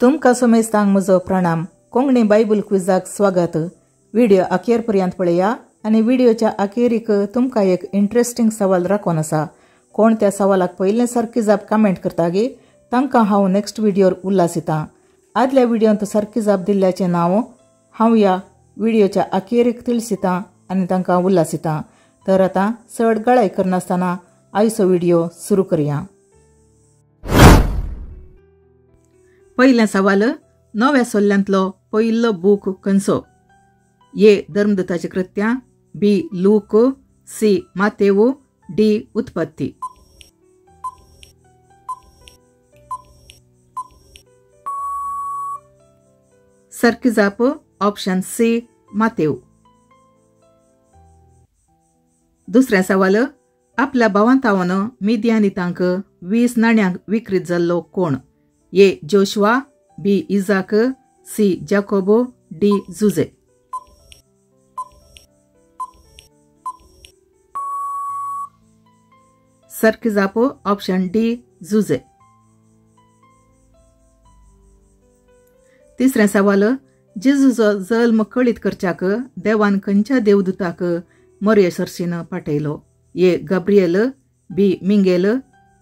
तुमकां समेस्तांक म्हजो प्रणाम. कोंकणी बायबल क्विजाक स्वागत. व्हिडिओ अखेर पर्यंत पळया आनी व्हिडिओच्या अखेरीक तुमकां एक इंट्रस्टिंग सवाल राखून आसा. कोण त्या सवालाक पयलें सारकी जाप कमेंट करता गे तांकां हांव नेक्स्ट व्हिडिओर उल्हासितां. आदल्या व्हिडियोंत सारकी जाप दिल्ल्याचें नांव हांव ह्या व्हिडिओच्या अखेरीक तिळसितां आनी तांकां उल्हासितां. तर आतां चड गळाय करनासतना आयचो व्हिडिओ सुरू करया. पयलें सवाल, नव्या सोल्ल्यांतलो पयलो बूक खंयचो? ए धर्मदूताची कृत्यां, बी लूक, सी मातेव, डी उत्पत्ती. सारकी जाप ऑप्शन सी मातेव. दुसरें सवाल, आपल्या भावांतावन मिदियानितांक 20 नाण्यांक विक्रीत जाल्लो कोण? A Joshua, B Isaac, C Jacob, D Jose. सारकी जाप ऑप्शन डी जुजे. तिसरें सवाल, जेजूचो जल्म कळीत करच्याक देवान खंयच्या देवदूताक मोरये सरशीन पाठयलो? A Gabriel, B Miguel,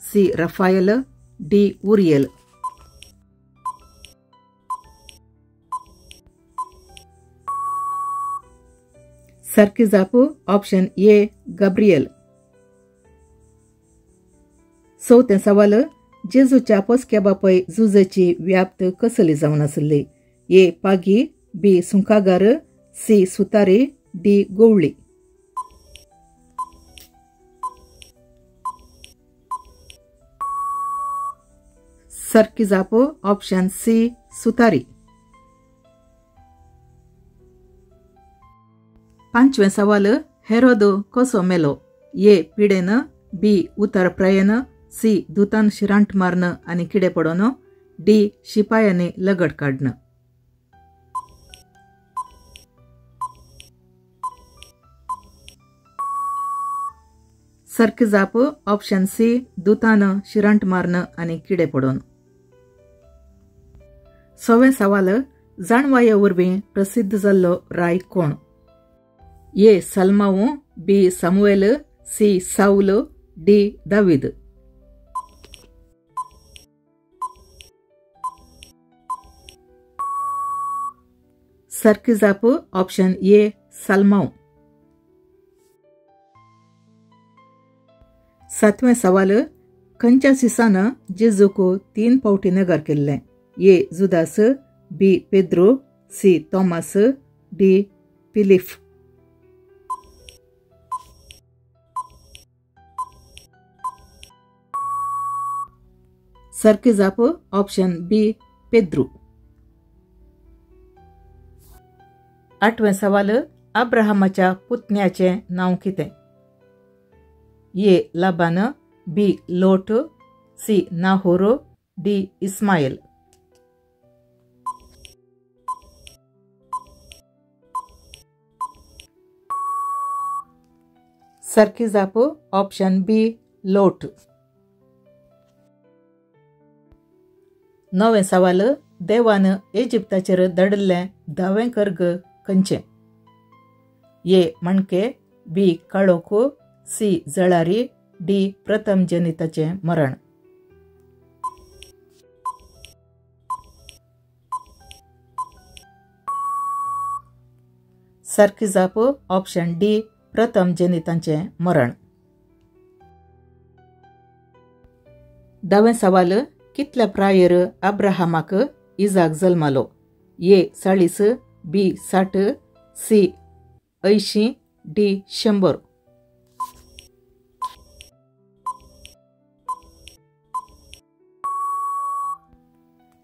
C Raphael, D Uriel. सारकी जाप ऑप्शन ए गब्रियल. चवथें सवाल, जेजूच्या पोसक्या बापय जुजेची व्याप्त कसली जावन आसली? ए पागी, बी सुंकागार, सी सुतारी, डी गोवळी. सारकी जाप ऑप्शन सी सुतारी. पांचवें सवाल, हेरोद कसो मेलो? ए पिडेन, बी उतरप्रायेन, सी दुतान शिरांट मारन आनी किडे पडोन, डी शिपायांनी लगड काडन. सारकी जाप ऑप्शन सी दुतान शिरांट मारन आनी किडे पडोन. सवें सवाल, जाणवाये वरवीं प्रसिद्ध जाल्लो राय कोण? ए सल्माऊ, B Samuel, C Saul, D David. सारकी जाप ऑप्शन ए साल्माऊ. सातवें सवाल, खंयच्या सिसान जेजूक 3 फावटी नगर केल्लें? A Judas, B Pedro, C Thomas, D Philip. सारकी जाप ऑप्शन बी पेद्रू. आठवें सवाल, अब्राहमाच्या पुतण्याचें नांव कितें? A Laban, B Lot, C Nahor, D Ishmael. सारकी जाप ऑप्शन बी लोट. नवें सवाल, देवान इजिप्ताचेर धाडिल्लें धावें कर्ग खंयचें? ए मणके, बी काळोख, सी जळारी, डी प्रथम जनिताचें मरण. सारकी जाप ऑप्शन डी प्रथम जनितांचें मरण. धावें सवाल, कितल्या प्रायर अब्राहमाक इजाक जल्मालो? ए 40, बी 60, सी 80, डी 100.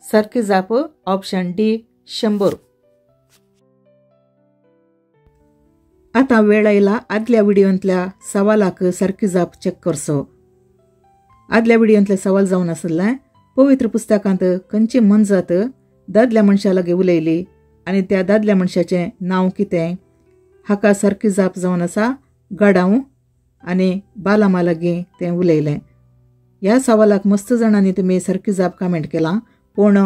सारकी जाप ऑप्शन डी 100. आतां वेळ आयला आदल्या व्हिडियोंतल्या सवालाक सारकी जाप चॅक करचो. आदल्या व्हिडियोंतले सवाल जावन आसलें, पवित्र पुस्तकांत खंयची मनजात दादल्या मनशा लागीं उलयली आनी त्या दादल्या मनशाचें नांव कितें? हाका सारकी जाप जावन आसा गाडांव आनी बालामा लागीं तें उलयलें. ह्या सवालाक मस्त जाणांनी तुमी सारकी जाप कमेंट केला, पूण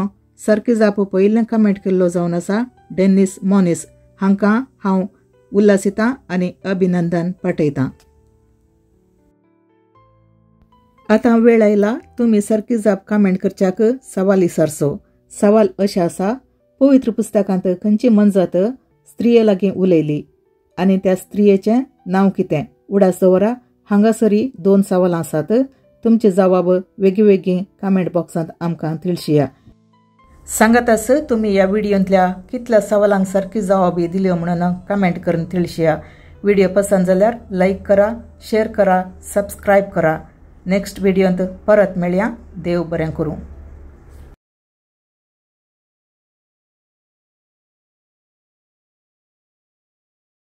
सारकी जाप पयलें कमेंट केल्लो जावन आसा डेनिस मोनीस हांकां हांव उल्हासिता आनी अभिनंदन पाठयतां. आतां वेळ आयला तुमी सारकी जाप कमेंट करच्याक सवाल विचारचो. सवाल अशें आसा, पवित्र पुस्तकांत खंयची मनजात स्त्रिये लागीं उलयली आनी त्या स्त्रियेचें नांव कितें? उडास दवरा, हांगासरी 2 सवालां आसात. तुमचे जवाब वेगवेगळी कमेंट बॉक्सांत आमकां तिळशिया. सांगात आस तुमी ह्या व्हिडियोंतल्या कितल्या सवालांक सारकी जवाबी दिल्यो म्हणून कमेंट करून तिळशिया. व्हिडिओ पसंत जाल्यार लायक करा, शेअर करा, सबस्क्रायब करा. नेक्स्ट व्हिडियोंत परत मेळया. देव बरें करूं.